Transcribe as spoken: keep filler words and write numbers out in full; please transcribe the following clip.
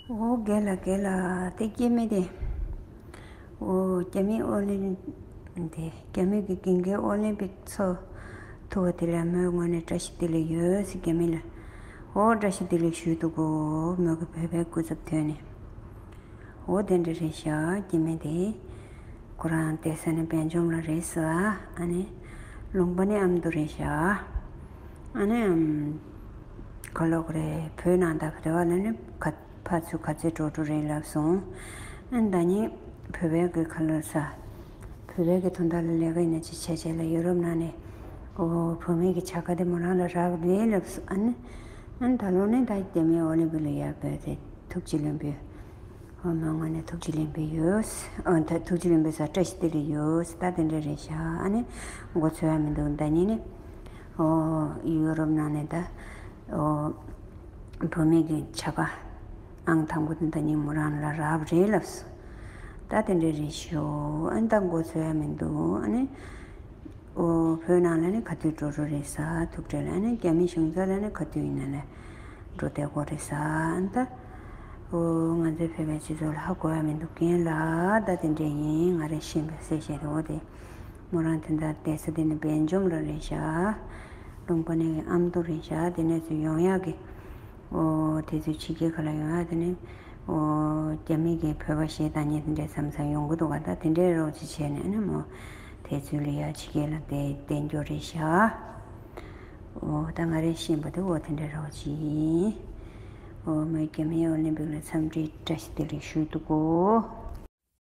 འོ་རྒན་ལགས་རྒན་ལགས། དེ་སྐྱེ་དམན་དེ། འོ་རྒྱ་མིའི་ཨོ་ལིམ། དེ་རྒྱ་མི་གི་རྒན་རྒོན་ཨོ་ལིམ་པིག་ཚོགས་ཐུབ་པ་དེ་ལ་མོའི་ངོས་ནས་བཀྲ་ཤིས་བདེ་ལེགས་ཡོད་ཟེར། རྒྱ་མི་ལ། འོ་བཀྲ་ཤིས་བདེ་ལེགས་ཞུས་འདུག་གོ། མོ་གི་བོད་པའི་སྐུ་ཚབ་ཐོན་ནས། འོ་དེ་འདྲ་རེད་ཤག་སྐྱེ་དམན་དེ། ཁོ་རང་བསྡད་ས་ནི་སྦེལ་ཇམ་ལ་རེད་ཟེར། ཨ་ནི་ལུང་པ་ནི་ཨ་མདོ་རེད་ཤག་ཨ་ནི་ཨམ། ག་ལབ་དགོས་རེད། བོད་ནང་ད་བོད་པ་ལ་ནི་ག་ཕར་ཚུར་ག་ཚོད་འགྲོ་འགྲོ་རེད་ལབ་སོང་། ཨ་ནི་ད་ནི་བོད་པའི་གི་ཁ་ལོ་ས། བོད་པའི་གི་དོན་དག་ལ་ལས་ཀ་ཡིན་ན་ཅི་བྱས་བྱས་ལ་ཡུ་རོབ་ནང་ནས། འོ་བུད་མེད་ཀྱི་བྱ་དགའ་དེ་མོ་རང་ལ་རག་རེད་ལབ་སོང་། ཨ་ནི། ཨ་ནི་ད་ལོ་ནི་ད་རྒྱ་མིའི་ཨོ་ལིམ་པིག་ལ་ཡར་བོད་དེ་ཐུགས་རྗེ་ལེགས་འབུལ། ཨོ་མོའི་ངོས་ནས་ཐུགས་རྗེ་ལེགས་འབུལ་ཡོད། ཨོ་ད་ཐུགས་རྗེ་ལེགས་འབུལ་ཟེར། བཀྲ་ཤིས་བདེ་ལེགས་ཡོད། ད་དེ་འདྲ་རེད་ཤག་ཨ་ནི་མགོ་ཚོས་ཡ་མི་འདུག་ད་ནི་ནི། ཨོ་ཡུ་རོབ་ནང་ནས་ད། ཨོ་བུད་མེད་ཀྱི་བྱ་དགའ་ཨང་དང་པོ་དེ་ད་ནི་མོ་རང་ལ་རག་རེད་ལབ་སོང་། ད་དེ་འདྲ་རེད་ཤག་ཨ་ནི་ད་མགོ་ཚོས་ཡ་མི་འདུག་ཨ་ནི། ཨོ་བོད་ནང་ལ་ནི་ག་དུས་འགྲོ་འགྲོ་རེད་ཟེར། ཐུག་འཕྲད་ལ་ནི་རྒྱ་མི་གཞུང་ཚབ་ལ་ནི་ག་དུས་ཡིན་ན་ལ་འགྲོ་བསྡད་དགོས་རེད་ཟེར། ཨ་ནི་ད། ཨོ་ང་ཚོའི་བོད་པའི་སྤྱི་ཚོགས་ལ་ཧ་གོ་ཡ་མི་འདུག་རྒན་ལགས། ད་དེ་འདྲ་ཡིན། ང་རེ་ཤེས་པ་ཟེར་བཤད་དེ། འོ་དེ་མོ་རང་དེ་འདྲ་བསྡད་ས་དེ་ནི་སྦེལ་ཇམ་ལ་རེད་ཤག་ལུང་པ་ནི་ཨ་མདོ་རེད་ཤག་དེ་ནས་ཚུར་ཡོང་ཡག་གི། ཨོ་དེ་ཚོའི་ཕྱི་རྒྱལ་ཁག་ལ་ཡོང་ཡ་དེ་ནི། ཨོ་རྒྱ་མི་གི་བོད་པ་གཞས་བཏང་མཁན་དེ་འདྲའི་མཚམས་མཚམས་ཡོང་གི་འདུག་ག་ད་དེ་འདྲའི་རོགས་ཅིག་བྱས་ནས་ཨ་ནི་མོ་དེ་ཚུར་ལ་ཡ་ཕྱི་རྒྱལ་ལ་བསྡད་བསྡད་རྒྱུ་རེད་ཤག་ཨོ་ད་ང་རེ་ཤེས་པ་དེ་འོ་དེ་འདྲའི་རོགས་ཅིག་ཡིན། ཨོ་མོས་རྒྱ་མིའི་ཨོ་ལིམ་པིག་ལ་འཚམས་འདྲི་བཀྲ་ཤིས་བདེ་ལེགས་ཞུས་འདུག་གོ།